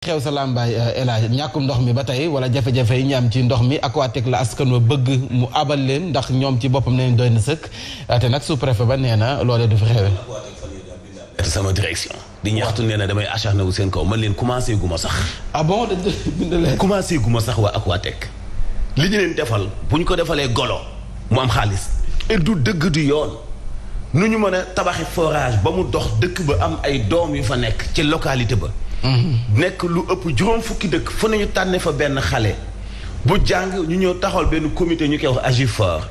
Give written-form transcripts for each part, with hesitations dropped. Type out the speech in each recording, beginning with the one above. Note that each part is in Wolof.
xew sa lambaay elage ñàkkum ndox mi ba tey wala jafe-jafe yi ñu am ci ndox mi Aquatech la askan wa bëgg mu abal leen ndax ñoom ci boppam neen doy na sëkk te nag sous-préfet ba nee na loolee du fi xewe sama direction di ñaxtu nee na damay acharné wu seen kaw man leen commencé gu ma sax bon commencé gu ma sax waa Aquatech li ñu leen defal bu ñu ko defalee golo mu am xaalis et du dëgg du yoon nu ñu mën a tabaxi forage ba mu dox dëkk ba am ay doom yu fa nekk ci localité ba nekk lu ëpp juróom fukki dëkk fu nañu tànne fa benn xale bu jàng ñu ñëw taxawal benn comité ñu koy wax Agifor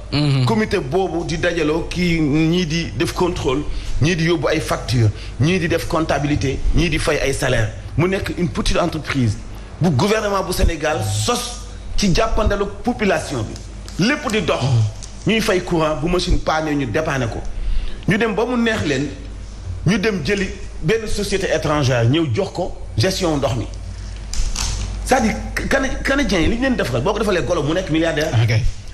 comité boobu di dajaloo kii ñii di def contrôle ñii di yóbbu ay facture ñii di def comptabilité ñii di fay ay salaire mu nekk une petite entreprise bu gouvernement bu Sénégal sos ci jàppandalu population bi lépp di dox ñuy fay courant bu machine panne ñu dépanne ko ñu dem ba mu neex leen ñu dem jëli benn société étrangère ñëw jox ko gestion ndox mi c'est-à-dire canadien yi li ñu leen defaral boo ko defalee golo mu nekk milliardaire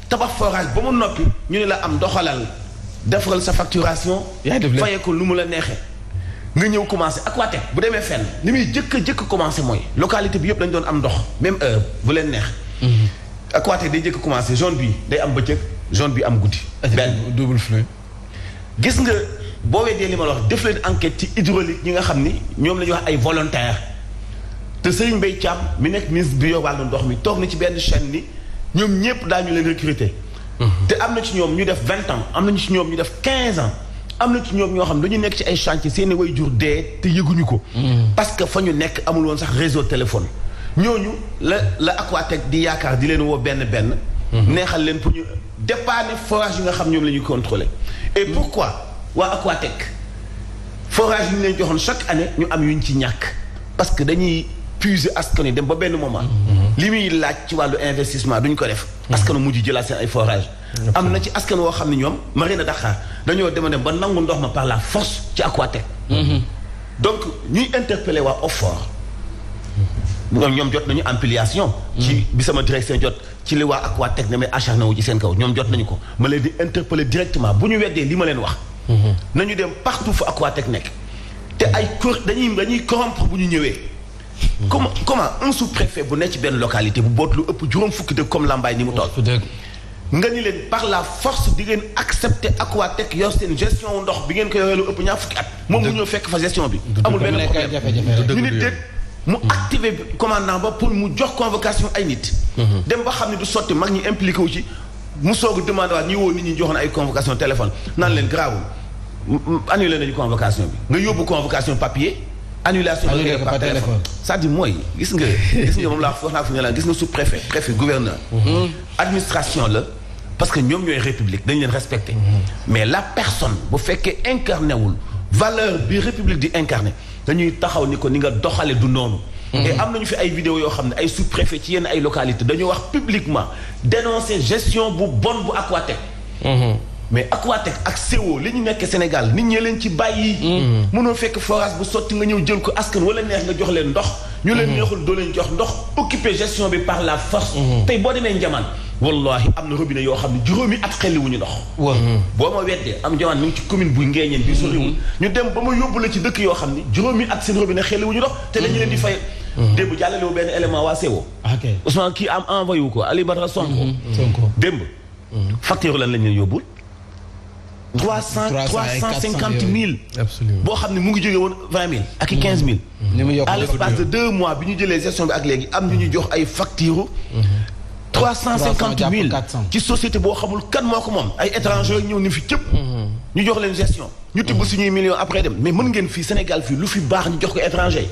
tabax forage ba mu noppi ñu ne la am doxalal defaral sa facturation fayee ko lu mu la neexee nga ñëw commencé Aquatech bu demee fenn li muy jëkk commencé mooy localité bi yëpp dañ doon am ndox même heure bu leen neex Aquatech day jëkk commencé zone bi day am bëccëg zone bi am guddi benn double flux gis nga boo weddee li ma la wax def leen enquête ci hydraulique ñi nga xam ni ñoom la ñuy wax ay volontaire te Serigne Mbaye Thiam mi nekk ministre bi yor wàllu ndox mi toog na ci benn chaîne ni ñoom ñëpp daañu leen recruter. te am na ci ñoom ñu def 20 ans am nañu ci ñoom ñu def 15 ans am na ci ñoom ñoo xam dañu nekk ci ay chantier seeni way jur dee te yëguñu ko. parce que fa ñu nekk amul woon sax réseau téléphone. ñooñu la Aquatech di yaakaar di leen woo benn. neexal leen pour ñu dépanner forage yi nga xam ñoom la ñuy contrôler. et pourquoi waa Aquatech forage yi ñu leen joxoon chaque année ñu am yuñ ci ñàkk parce que dañuy puiser askan wi dem ba benn moment. li muy laaj ci wàllu investissement duñ ko def. askan wi mujj jëlaat seen ay forage am na ci askan woo xam ne ñoom Marina Dakar dañoo dem ba nangu ndox ma par la force ci Aquatech. donc ñuy interpeller waa OFOR. ñoom jot nañu ampliation. ci bi sama direction jot ci li waa Aquatech ne may acharné wu ci seen kaw ñoom jot nañu ko ma leen di interpeller directement bu ñu weddee li ma leen wax. nañu dem partout fu Aquatech nekk. te ay dañuy corrompre bu ñu ñëwee. comment un sous-préfet bu nekk ci benn localité bu boot lu ëpp juróom fukki dëkk comme Lambaye ni mu toll. nga ni leen par la force di ngeen accepter Aquatech yor seen gestion wu ndox bi ngeen ko yoree lu ëpp ñaar fukki at. moom mu ñëw fekk fa gestion bi. amul benn problème ñu nit déet mu activé commandant ba pour mu jox convocation ay nit. dem ba xam ne du sotti mag ñi impliqué wu ci mu soog a demandé waat ñuy woo nit ñi joxoon ay convocation téléphone naan leen garaawul annulé nañu convocation bi nga yóbbu convocation papier. annulation par téléphone c'est-à-dire mooy gis nga moom laa wax naa fi ne la gis nga sous-préfet préfet gouverneur administration la parce que ñoom ñooy république dañu leen respecté mais la personne bu fekkee incarné wul valeur bi république di incarné dañuy taxaw ni ko ni nga doxale du noonu et am nañu fi ay vidéo yoo xam ne ay sous-préfet ci yenn ay localité dañoo wax publiquement dénoncer gestion bu bonne bu Aquatech mais Aquatech ak CO li ñu nekk Sénégal nit ñi leen ci bàyyi. mënoo fekk forage bu sotti nga ñëw jël ko askan wala neex nga jox leen ndox. ñu leen neexul doo leen jox ndox occuper gestion bi par la force. tey boo demee Njaman wallahi am na robinet yoo xam ne juróomi at xelliwuñu ndox. boo ma weddee am Njaman mi ngi ci commune buy Ngéeñeen bi soriwul. ñu dem ba ma yóbbu la ci dëkk yoo xam ne juróomi at seen robinet xelliwuñu ndox te dañu leen di fay. démb jàllale wu benn élément waa CO. Ousmane kii am envoyé wu ko Ali Badara Sonko. démb facture lan lañ leen yóbbul. 350 000. absolument boo xam ne mu ngi jógee woon 20 000 ak i 15 000. à l'espace de 2 mois bi ñu jëlee gestion bi ak léegi am ñu ñu jox ay facture 350 000 ci société boo xamul kan moo ko moom ay étrangers ñëw ni fi cëpp. ñu jox leen gestion. ñu tibb suñuy millions après dem mais mën ngeen fii Sénégal fii lu fi baax ñu jox ko étranger.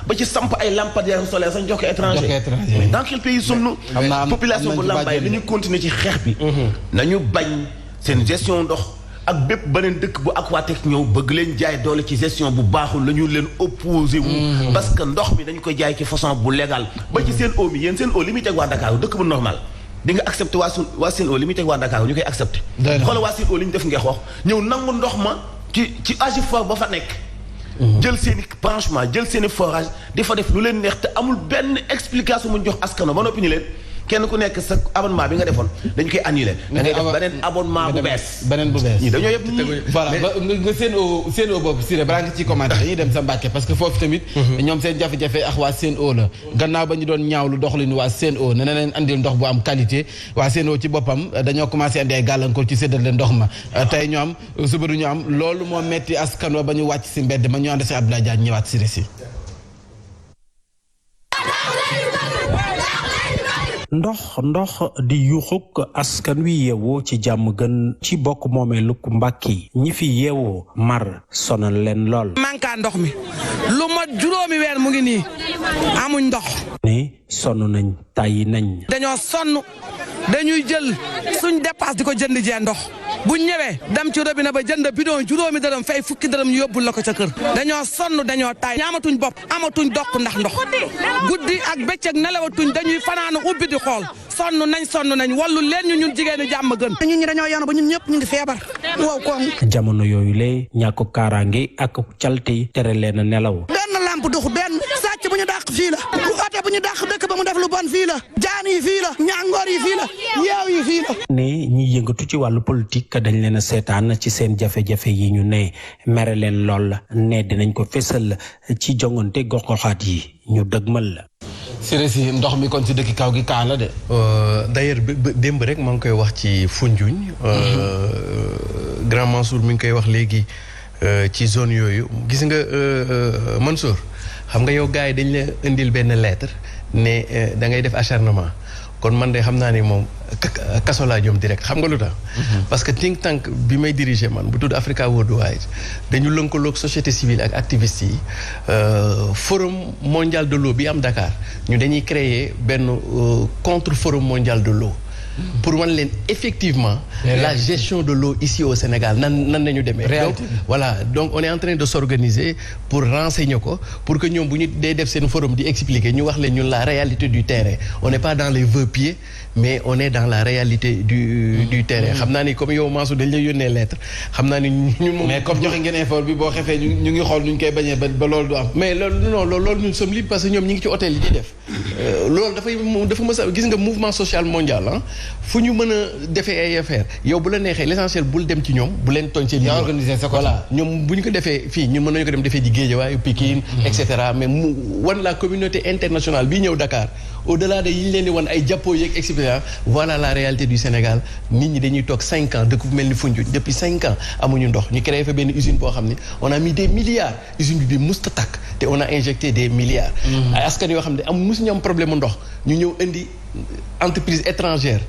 ba ci samp ay lampadaires solaires sax ñu jox ko étranger. mais dans quel pays sommes-nous. population bu Lambaye dañuy continuer ci xeex bi. nañu bañ. seen gestion ndox ak bépp beneen dëkk bu Aquatech ñëw bëgg leen jaay doole ci gestion bu baaxul la ñu leen opposé wu. parce que ndox mi dañu koy jaay ci façon bu légal. ba ci seen eau mi yéen seen eau li muy teg waa Dakar dëkk bu normal di nga accepté waa seen eau li muy teg waa Dakar ñu koy accepté. xoolal waa seen eau li ñu def ngeex wax ñëw nangu ndox ma ci Agifor ba fa nekk. jël seen i branchement jël seen i forage di fa def lu leen neex te amul benn explication mu jox askan ba noppi ñu leen. kenn ku nekk sa abonnement bi nga defoon dañ koy annulé. da ngay def beneen abonnement bu bees. beneen bu bees ñii dañoo yëpp voilà nga Sen'Eau boobu si balaa nga ciy commenté dañuy dem sa Mbàkke parce que foofu tamit ñoom seen jafe-jafe ak waa Sen'Eau la gannaaw ba ñu doon ñaawlu doxalinu waa Sen'Eau ne na leen andil ndox bu am qualité waa Sen'Eau ci boppam dañoo commencé andi ay gàllankoor ci séddale ndox ma tey ñu am suba du ñu am loolu moo metti askan wa ba ñu wàcc si mbedd ma ñu ànd si Abdoulaye Diagne ñëwaat si récit. ndox di yuuxuk askan wi yeewoo ci jàmm gën ci bokk moomeelu Mbàkke ñi fi yeewoo mar sonal leen lool. manka ndox mi lu ma juróomi weer mu ngi nii amuñ ndox. ne sonn nañ tàyyi nañ. dañoo sonn dañuy jël suñ dépasse di ko jënd jee ndox bu ñëwee dem ci robinet ba jënd bidon juróomi dërëm fay fukki dërëm ñu yóbbul la ko ca kër. dañoo sonn dañoo tàyyi ñaamatuñ bopp amatuñ dokk ndax ndox guddi ak bëccëg nelawatuñ dañuy fanaanu ubbi di xool sonn nañ wallu leen ñun jigéenu jàmm gën. ñun ñi dañoo yoon ba ñun ñëpp ñu ngi feebar waaw koom. jamono yooyu lee ñàkk kaaraange ak calte tere leen a nelaw. benn lamp doxu benn sàcc bu ñu dàq fii la oto bu ñu dàq dëkk ba mu def lu bon fii la jaan yi fii la ñàngoor yi fii la yeew yi fii la. ne ñi yëngatu ci wàllu politique dañ leen a seetaan ci seen jafe-jafe yi ñu ne mere leen lool ne dinañ ko fésal ci jongante gox-goxaat yi ñu dëgmal la. si ndox mi kon si dëkk kaw gi kaan la de. d'ailleurs démb rek maa ngi koy wax ci Foundiougne. Grand Mansour mi ngi koy wax léegi ci zone yooyu gis nga Mansour xam nga yow gars yi dañ la indil benn lettre ne da ngay def acharnement kon man de xam naa ni moom kaso laa jëm direct xam nga lu tax. parce que think tank bi may diriger man bu tudd Africa Worldwide dañu lëkkaloog société civile ak activistes yi forum mondial de l'eau bi am Dakar ñu dañuy créer benn contre forum mondial de l'eau pour wan leen effectivement la gestion de l'eau ici au Sénégal nan nañu demee. donc voilà donc on est en train de s'organiser pour renseigner ko pour que ñoom bu ñu dee def seen forum di expliquer ñu wax leen ñun la réalité du terrain on n'est pas dans les vœux pieux mais on est dans la réalité du terrain. xam naa ni comme yow Mansour dañ lay yónnee lettre xam naa ni ñun moom. mais comme joxe ngeen info bi boo xefee ñu ngi xool nu ñu koy bañee ba loolu du am. mais loolu ñun sommes libres parce que ñoom ñi ngi ci hôtel yi di def loolu dafa mës a gis nga mouvement social mondial ah fu ñu mën a defee ay affaire yow bu la neexee l'essentiel bul dem ci ñoom bu leen tooñ seen yaa organisé sa voilà ñoom bu ñu ko defee fii ñun mën nañu ko dem defee ji Guédiawaye Pikine et cetera mais mu wan la communauté internationale bi ñëw Dakar au-delà de yi ñu leen di wan ay jàppoo yeeg et cetera voilà la réalité du Sénégal nit ñi dañuy toog 5 ans dëkk bu mel ni Foundiougne depuis 5 ans amuñu ndox ñu créé fa benn usine boo xam ne on a mis des milliards usine bi musta takk te on a injecté des milliards ay askan yoo xam ne musuñu am problème mu ndox ñu ñëw indi entreprise étrangère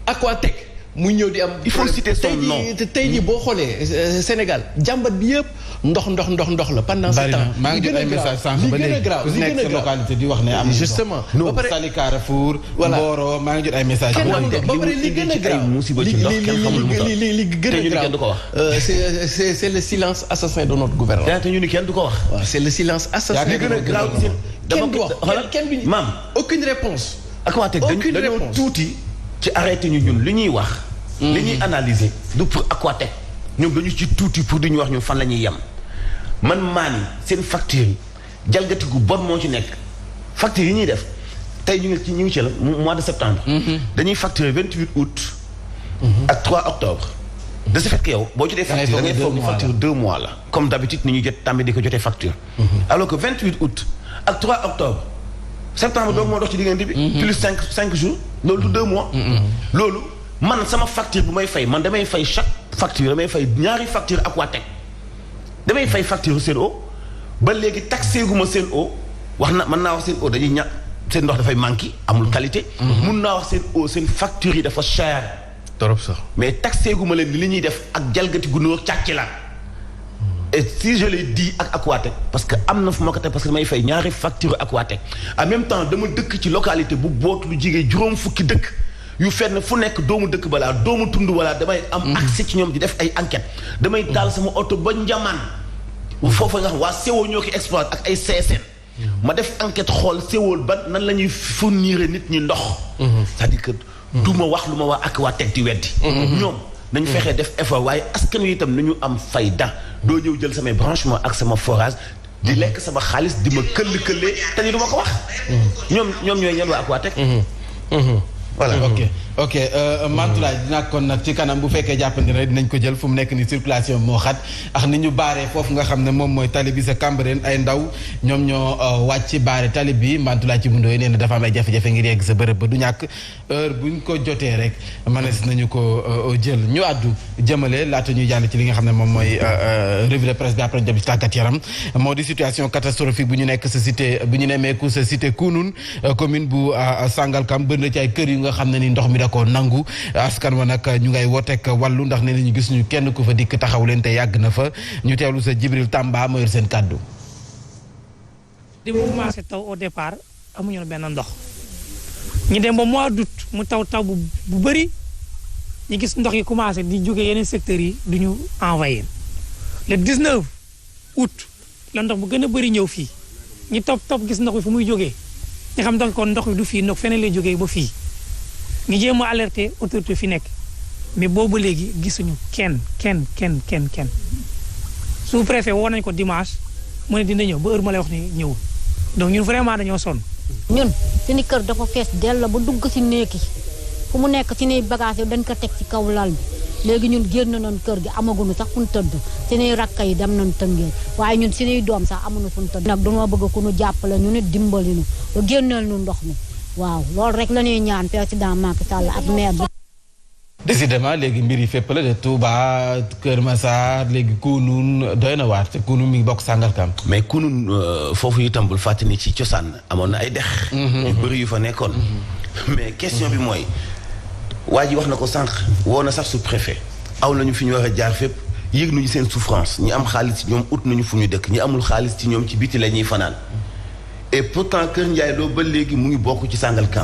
Aquatec muy ñëw di am. il faut citer son nom tey jii boo xoolee Sénégal jàmbat bi yëpp ndox la pendant ce temps. maa ngi jot ay message sànq ba léegi ku nekk sa localité di wax ne am justement ba pare Sali Carrefour Mboro maa ngi jot ay message ba pare li gën a grave li gën a grave c'est le silence assassin de notre gouvernement. te ñu ni kenn du ko wax. waaw c'est le silence assassin. li gën a grave kenn du wax kenn du maam aucune réponse. Aquatec dañoo tuuti ci arrêté ñu ñun li ñuy wax. li ñuy analyser du pour Aquatec ñoom dañu ci tuuti pour di ñu wax ñun fan la ñuy yem. man maa ni seen facture yi jalgati gu bon moo ci nekk facture yi ñuy def tey ñu ngi ci la mois de septembre. dañuy facturer 28 août. ak 3 octobre. de ce fait que yow boo jotee facture da ngay foog ni facture 2 mois la. comme d'habitude ni ñuy jot tàmbali di ko jotee facture. alors que 28 août ak 3 octobre. septembre donc moo dox ci diggante bi. plus 5 jours loolu du 2 mois. loolu man sama facture bu may fay man damay fay chaque facture damay fay ñaari facture Aquatec damay fay facture Sen'Eau ba léegi taxé gu ma Sen'Eau wax na mën naa wax Sen'Eau dañuy seen ndox dafay manqué amul qualité. mun naa wax Sen'Eau seen facture yi dafa cher. trop sax mais taxé gu ma leen li ñuy def ak jalgati gu nëw càcc la. et si je l'ai dit ak Aquatec parce que am na fu ma ko teg parce que damay fay ñaari facture Aquatec en même temps dama dëkk ci localité bu boot lu jigee juróom fukki dëkk yu fenn fu nekk doomu dëkk balaa doomu tund balaa damay am accès ci ñoom di def ay enquête damay taal sama oto ba njamaan foofa nga xam waa Sewol ñoo ko exploité ak ay CSN ma def enquête xool Sewol ba nan la ñuy fournir nit ñi ndox c'est-à-dire que du ma wax lu ma waa Aquatec di weddi ñoom nañu fexee def effort waaye askan wi itam nañu am fayda doo ñëw jël samay branchement ak sama forage di lekk sama xaalis di ma këll-këllee te ni du ma ko wax ñoom ñooy ñan waa Aquatec voilà ok Mantoulaye dinaa kon nag ci kanam bu fekkee jàppandi rek dinañ ko jël fu mu nekk ni circulation moo xat ak ni ñu baaree foofu nga xam ne moom mooy tali bi sa Cambérène ay ndaw ñoom ñoo wàcc baare tali bi Mantoulaye ci bundooy nee na dafa am ay jafe-jafe ngir yegg sa bërëb ba du ñàkk heure buñ ko jotee rek mënees nañu ko jël ñu àddu jëmale laata ñuy jàll ci li nga xam ne moom mooy revue de presse bi après jëm ci tàggat yaram moo di situation catastrophique bu ñu nekk sa cité bu ñu nemmeeku sa cité Kounoune commune bu Sangalkam bëri na ci ay kër yu nga xam ne ni ndox mi da ko nangu askan wa nag ñu ngay wooteek wàllu ndax nee nañu gis ñu kenn ku fa dikk taxaw leen te yàgg na fa ñu teewlu sa Jibril Tamba moo yor seen kàddu. di mu commencé taw au départ amuñu benn ndox ñu dem ba mois d'août mu taw bu bëri ñu gis ndox yi commencé di jóge yeneen secteurs yi du ñu envoyé le 19 août la ndox bu gën a bëri ñëw fii ñu topp gis ndox bi fu muy jógee ñu xam donc kon ndox bi du fii ndox feneen lay jógee ba fii ñu jéem a alerter autorité fi nekk mais boobu léegi gisuñu kenn sous-préfet woo nañ ko dimanche mu ne dina ñëw ba heure ma lay wax ni ñëwul donc ñun vraiment dañoo sonn. ñun suñu kër dafa fees dell ba dugg si néeg yi fu mu nekk suñuy bagage yi dañ ko teg ci kaw lal bi léegi ñun génn nañ kër gi amaguñu sax fu ñu tëdd suñuy rakka yi dem nañ tëngee waaye ñun suñuy doom sax amuñu fu ñu tëdd. nag dañoo bëgg ku ñu jàppale ñu nit dimbali ñu ba génneel ñu ndox mi waaw loolu rek la ñuy ñaan président Macky Sall ak maire bi. décidément léegi mbir yi fépp la de Touba Kër Massar léegi Kounoune doy na waar te Kounoune mi ngi bokk Sangalkam. mais Kounoune foofu itam bul fàtte ni ci cosaan amoon na ay dex. yu bëri yu fa nekkoon. mais question bi mooy waa ji wax na ko sànq woo na sax sous-préfet aw nañu fi ñu war a jaar fépp yëg nañu seen souffrance ñi am xaalis ci ñoom ut nañu fu ñu dëkk ñi amul xaalis ci ñoom ci biti la ñuy fanaan. et pourtant Kër Ndiaye Lo ba léegi mu ngi bokk ci Sangalkam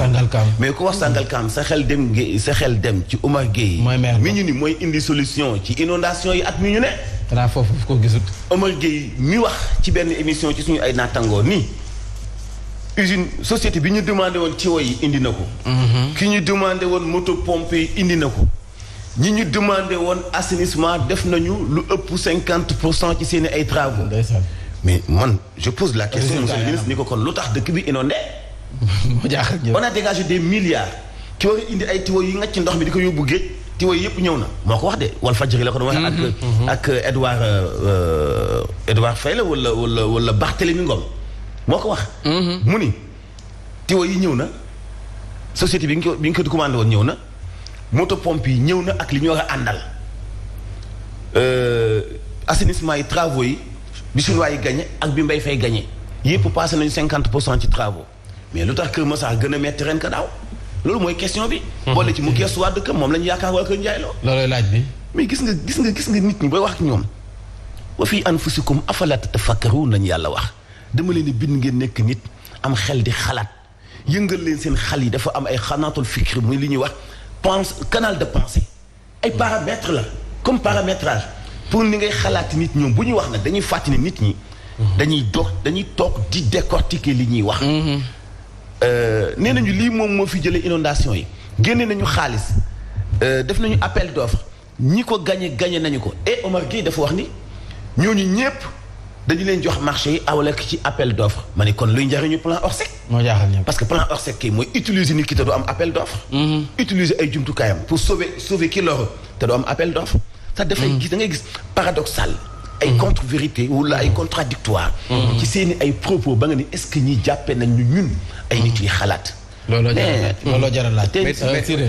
mais ku wax Sangalkam sa xel dem ci Oumar Gueye mi ñu ni mooy indi solution ci inondation yi at mi ñu ne xanaa foofu ko gisut Oumar Gueye mi wax ci benn émission ci suñu ay nattangoo nii usine société bi ñu demandé woon tuyau yi indi na ko ki ñu demandé woon moto pompe yi indi na ko ñi ñu demandé woon assainissement def nañu lu ëpp 50% ci seeni ay travaux mais man je pose la question monsieur le ministre ni ko kon lu tax dëkk bi inondé on a dégagé des milliards ki war a indi ay tiwo yi ngacc ndox mi di ko yóbbu géej tiwo yi yëpp ñëw na moo ko wax de Walfadjri la ko doon wax ak Edouard Faye la wala Barthélémy Ngom moo ko wax mu ni tiwo yi ñëw na société bi nga ko commandé woon ñëw na moto pompe yi ñëw na ak li ñu war a àndal assainissement yi travaux yi bi chinois yi gagné ak bi Mbaye Faye gagné yëpp passé nañu 50% ci travaux mais lu tax Kër Massar gën a metti ren ka daaw loolu mooy question bi. boole ci mu gestu waa dëkkam moom la ñu yaakaar waa Kër Ndiaye Lo. loolooy laaj bi. mais gis nga nit ñi booy wax ak ñoom wa fii anfusikum afalaa tatafakkaruun lañu yàlla wax dama leen di bind ngeen nekk nit am xel di xalaat yëngal leen seen xal yi dafa am ay xanaatul fikri muy li ñuy wax canal de pensée ay paramètres la comme paramétrage. pour ni ngay xalaati nit ñoom bu ñuy wax nag dañuy fàttali nit ñi dañuy toog di décortiquer li ñuy wax nee nañu lii moom moo fi jëlee inondation yi génne nañu xaalis def nañu appel d'offre ñi ko gagné nañu ko et Omar Gueye dafa wax ni ñooñu ñëpp dañu leen jox marché yi awala ci appel d'offre ma ne kon luy njariñu plan Orsec moo jaaxal ñëpp parce que plan Orsec kay mooy utiliser nit ki te du am appel d'offre utiliser ay jumtukaayam pour sauver ki loru te du am appel d'offre ça dafay gis da ngay gis paradoxal ay contre-vérité wala ay contradictoire ci seeni ay propos ba nga ni est-ce que ñi jàppee nañ ñu ñun ay nit yi xalaat looloo jaral laaj